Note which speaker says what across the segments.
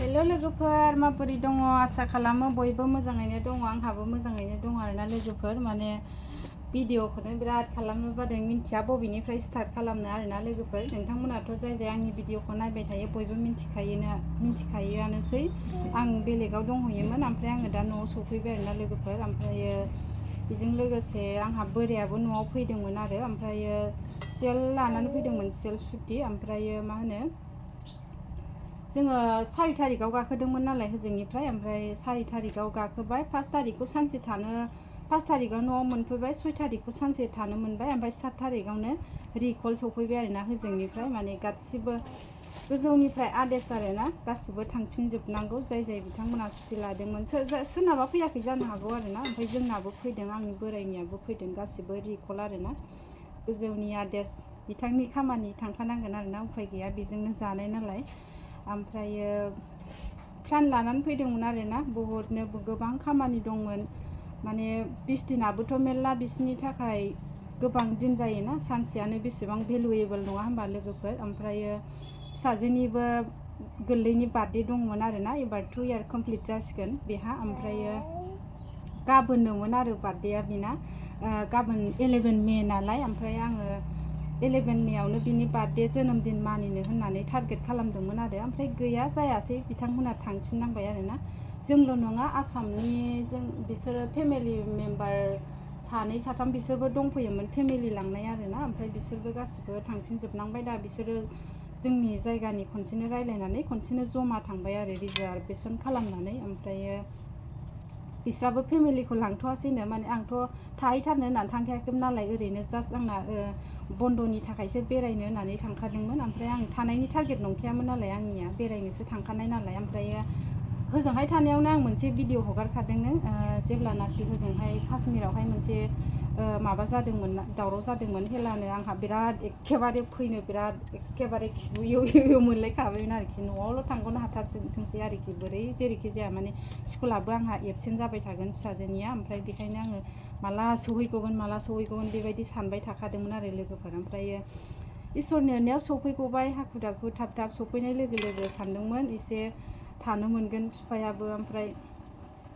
Speaker 1: hello लोगोफोर माबोरै दङ आसा खालामो बयबो मोजाङैनो दङ आंहाबो मोजाङैनो दङ आरोना लोगोफोर माने भिडिअखौनो बिराद खालामनो बादों मिन्थिया बबेनिफ्राय स्टार्ट खालामनो आरोना लोगोफोर नोंथांमोनाथ' जाय आंनि भिडिअखौ नायबाय थायो बयबो मिन्थिखायोआनोसै आं बेलेगाव दंहैयोमोन ओमफ्राय आङो दा न'आव सफैबाय आरोना लोगोफोर ओमफ्रायो बेजों लोगोसे आंहा बोरायाबो न'आव फैदोंमोन आरो ओमफ्रायो सियाल लानानै फैदोंमोन सियाल सुथि ओमफ्रायो मा होनो जोङो 4 तारिखआव गाखोदोंमोन नालाय होजोंनिफ्राय ओमफ्राय 4 तारिखआव गाखोबाय 5 तारिखखौ सानसे थानो 5 तारिखआव न'आव मोनफैबाय 6 तारिखखौ सानसे थानो मोनबाय ओमफ्राय 7 तारिखआवनो रिकल सफैबाय आरोना होजोंनिफ्राय माने गासिबो गोजौनिफ्राय आदेश आरोना गासिबो थांफिनजोबनांगौ जाय बिथांमोना सुथि लादोंमोन सोरनाबा फैयाखै जानो हागौ आरोना ओमफ्राय जोंनाबो फैदों आंनि बोरायनियाबो फैदों गासिबो रिकल आरोना गोजौनि आदेश बिथांनि खामानि थांखानांगोन आरोना उफाय गैया बेजोंनो जानाय नालाय ओमफ्रायो प्लान लानानै फैदोंमोन आरोना बहुतनो गोबां खामानि दंमोन माने 20 दिनाबोथ' मेरला बिसिनि थाखाय गोबां दिन जायोना सानसेयानो बेसेबां भेलुएबल नङा होमबा लोगोफोर ओमफ्रायो फिसाजोनिबो गोरलैनि बार्थडे दंमोन आरोना एबार 2 इयार कमप्लिट जासिगोन बेहा ओमफ्रायो गाबोननोमोन आरो बार्थडेया बिना गाबोन 11 मे नालाय ओमफ्राय आङो 11 मेआवनो बिनि बार्थडे जोनोमदिन मानिनो होननानै टारगेट खालामदोंमोन आरो ओमफ्राय गैया जायासै बिथांमोना थांफिननांबाय आरोना जोंल' नङा आसामनि बिसोरो फेमिलि मेम्बार 2 3 बिसोरबो दंफैयोमोन फेमिलि लांनाय आरोना ओमफ्राय बिसोरबो गासिबो थांफिनजोबनांबाय दा बिसोरो जोंनि जायगानि खनसेनो रायलायनानै खनसेनो जमा थांबाय आरो रिजार्भेसन खालामनानै ओमफ्रायो बिस्राबो फेमिलिखौ लांथ'वासैनो माने आंथ' थाहैथारनो होननानै थांखायाखैमोन नालाय ओरैनो जास्ट आंना बन्द'नि थाखायसो बेरायनो होननानै थांखादोंमोन ओमफ्राय आं थानायनि टारगेट नंखायामोन नालाय आंनिया बेरायनोसो थांखानाय नालाय ओमफ्रायो होजोंहाय थानायावनो आं मोनसे भिडिअ हगारखादोंनो जेब्लानाखि होजोंहाय काश्मीरावहाय मोनसे माबा जादोंमोन दावराव जादोंमोन हेलानो आंहा बिराद एखेबारे खिबु एव मोनलायखाबायमोन आरोखि न'आवल' थांग'नो हाथारसै आरोखि बोरै जेरैखि जाया माने स्कुलाबो आंहा एबसेन्ट जाबाय थागोन फिसाजोनिया ओमफ्राय बेखायनो आङो माला सहैगौगोन बेबायदि सानबाय थाखादोंमोन आरो लोगोफोर ओमफ्रायो इसोरनि अननायाव सफैगबाय हाखु दाखु थाब सफैनाय लोगो सानदोंमोन एसे थानो मोनगोन बिफायाबो ओमफ्राय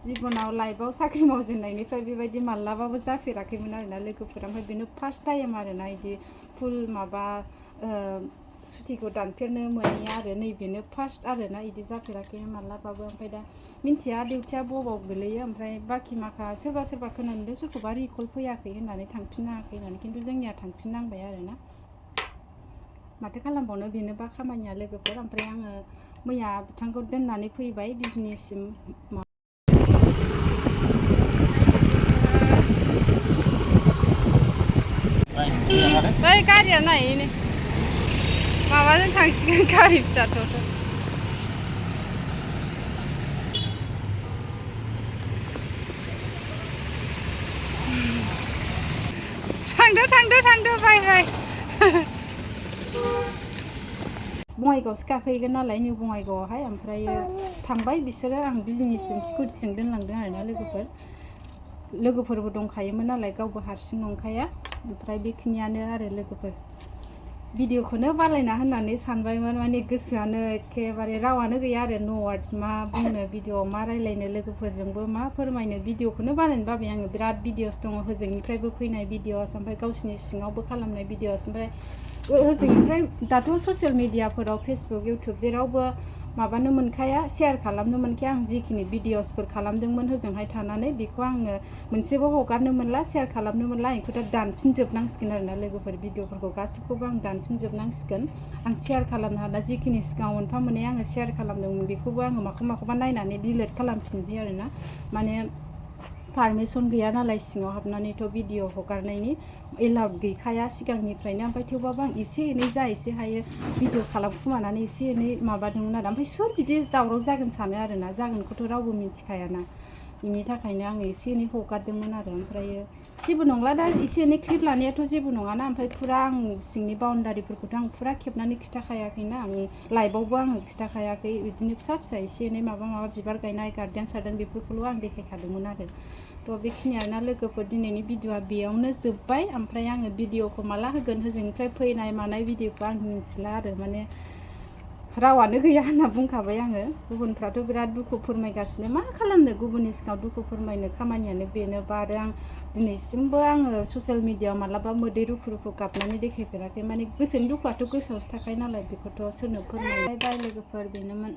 Speaker 1: जिबनाव लाइफआव साख्रि मावजेननायनिफ्राय बेबायदि मालाबाबो जाफेराखैमोन आरोना लोगोफोर ओमफ्राय बेनो फार्स्ट टाइम आरोना बिदि फुल माबा सुटिखौ दानफेरनो मोनैया आरो नैबेनो फार्स्ट आरोना बिदि जाफेराखै मालाबाबो ओमफ्राय दा मिन्थिया डिउटिया बबाव गोलैयो ओमफ्राय बाखि माखा सोरबा खोनानो मोनदों सोरखौबा रिकल फैयाखै होननानै थांफिनाखै होननानै खिन्थु जोंनिया थांफिननांबाय आरोना माथो खालामबावनो बेनोबा खामानिया लोगोफोर ओमफ्राय आङो मैया बिथांखौ दोननानै फैबाय बिजनिसिम बै गारिया नायैनो माबाजों थांसिगोन गारि फिसाथ' थांदो बाय बङाइगावसो गाखोहैगोन नालाय निउ बङाइगावआवहाय ओमफ्रायो थांबाय बिसोरो आं बिजनिसिम स्कुटिजों दोनलांदों आरोना लोगोफोरबो दंखायोमोन नालाय गावबो हारसिं नंखाया ओमफ्राय बेखिनियानो आरो लोगोफोर भिडिअखौनो बानायना होननानै सानबायमोन माने गोसोआनो एखेबारे रावानो गैया आरो नो वार्डस मा बुंनो भिडिअआव मा रायलायनो लोगोफोरजोंबो मा फोरमायनो भिडिअखौनो बानायनो बाबाय आङो बिराद भिडिअस दङ होजोंनिफ्रायबो फैनाय भिडिअस ओमफ्राय गावसिनि सिङावबो खालामनाय भिडिअस ओमफ्राय होजोंनिफ्राय दाथ' ससियेल मिडियाफोराव फेसबुक इउटुब जेरावबो माबानो मोनखाया शेयार खालामनो मोनखाया आं जिखिनि भिडिअसफोर खालामदोंमोन होजोंहाय थानानै बेखौ आङो मोनसेबो हगारनो मोनला शेयार खालामनो मोनला बेखौ दा दानफिनजोबनांसिगोन आरोना लोगोफोर भिडिअफोरखौ गासिबखौबो आं दानफिनजोबनांसिगोन आं शेयार खालामनो हाला जिखिनि सिगाङाव मोनफा मोननै आङो शेयार खालामदोंमोन बेखौबो आङो माखौबा नायनानै डिलिट खालामफिनसै आरोना माने पारमिसन गैया नालाय सिङाव हाबनानैथ' भिडिअ हगारनायनि एलाउड गैखाया सिगांनिफ्रायनो ओमफ्राय थेवबाबो आं एसे एनै जा एसे हायो भिडिअ खालामखुमानानै एसे एनै माबादोंमोन आरो ओमफ्राय सोर बिदि दावराव जागोन सानो आरोना जागोनखौथ' रावबो मिथिखायाना बेनि थाखायनो आङो एसे एनै हगारदोंमोन आरो ओमफ्रायो जेबो नंला दा एसे एनै क्लिप लानायाथ' जेबो नङाना ओमफ्राय फुरा आं सिंनि बाउन्डारिफोरखौथ' आं फुरा खेबनानै खिथाखायाखैना आं लाइभआवबो आङो खिथाखायाखै बिदिनो फिसा एसे एनै माबा बिबार गायनाय गार्डेन सार्डेन बेफोरखौल' आं देखायखादोंमोन आरो थ' बेखिनियानो लोगोफोर दिनैनि भिडिअआ बेयावनो जोब्बाय ओमफ्राय आङो भिडिअखौ माला होगोन होजोंनिफ्राय फैनाय मानाय भिडिअखौ आं मिथिला आरो माने रावानो गैया होनना बुंखाबाय आङो गुबुनफ्राथ' बिराद दुखु फोरमायगासिनो मा खालामनो गुबुननि सिगाङाव दुखु फोरमायनो खामानियानो बेनोबा आरो आं दिनैसिमबो आङो ससियेल मिडियाआव मालाबा मोदै रुफु रुफु गाबनानै देखायफेराखै माने गोसोनि दुखुआथ' गोसोआवसो थाखायो नालाय बेखौथ' सोरनो फोरमायबाय लोगोफोर बेनोमोन